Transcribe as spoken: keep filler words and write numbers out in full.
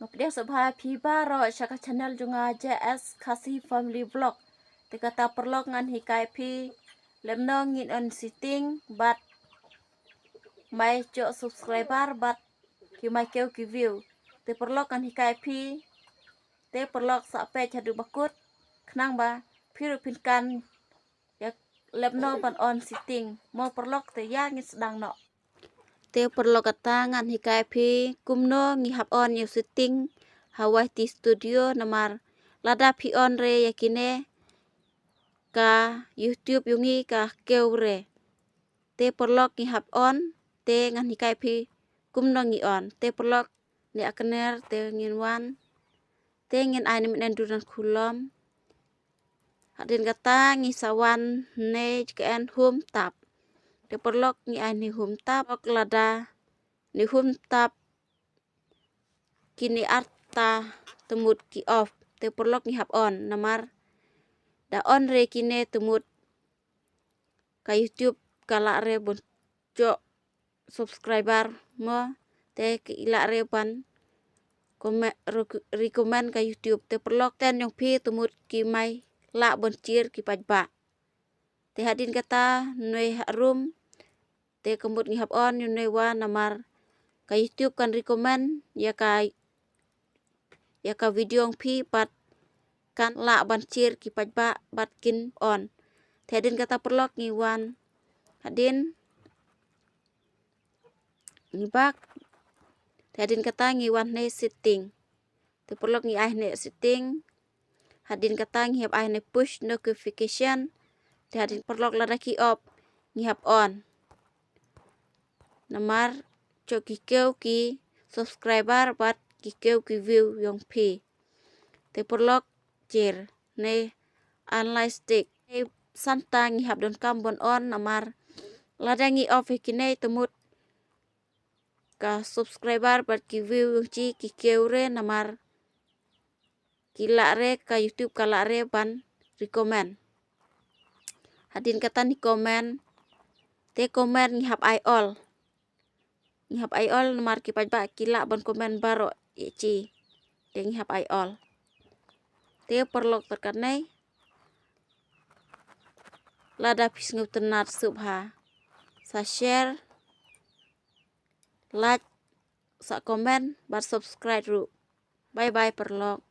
Nga pdiang sngewbha phi baroh sha ka channel jong nga, J S Khasi Family Vlog. Te kata paralok ngan hikai phi lymno ngin on setting bad mai choh subscriber bad ki mai kiew ki view. Te paralok ngan hikai phi. Te paralok sa peit haduh ba kut khnang ba phi ruh phin kan ïa lymno ban on setting. Mo paralok, te ïa ngin sdang noh. Te paralok, kata ngan hikai phi kumno ngi hap on ïa u setting ha Y T Studio, namar lada phi on re ïa kine, ka YouTube jong ngi ka kiew re. Te paralok, ngi hap on, te ngan hikai phi kumno ngi on. Te paralok, ne akner te ngin wan. Te ngin ai ne mynnin dur nan khulom. Hadien kata ngi sa wan ne ka en home tab. Te paralok, ngi ai ne home tab, ok, lada ne home tab kine arta te mut ki off. Te paralok, ngi hap on, namar da on re kine te mut ka YouTube ka lah re ban choh subscriber mo, te ki lah re ban comment, rec-, recommend ka YouTube. Te paralok, ten jong phi te mut ki mai lah ban share ki paidbah. Te hadien kata, nui harum, te ka mut ngi hap on ïa nui wan, namar ka YouTube kan recommend ïa ka, ïa ka video jong phi bad kan lah ban share ki paidbah bad kin on. Te hadien kata paralok, ngi wan hadien, ngi back. Te hadien kata ngi wan ne setting. Te paralok, ngi ai ne setting. Hadien kata ngi hap ai ne push notification. Te hadien paralok, lada ki off, ngi hap on. Namar choh ki kiew ki subscriber bad ki kiew ki view jong phi. Te paralok, share ne unlike stick. Te santa ngi hap donkam ban on, namar lada ngi off hi kine te mut ka subscriber bad ki view jong chi ki kiew re, namar ki lah re, ka YouTube ka lah re ban recommend. Hadien kata ne comment. Te comment ngi hap ai all. Ngi hap ai all namar ki paidbah ki lah ban comment baroh ïa chi. Te ngi hap ai all. Te paralok, tang katne. Lada phi sngewtynnat sngewbha sa share, like, sa comment bad subscribe ruh. Bye bye paralok.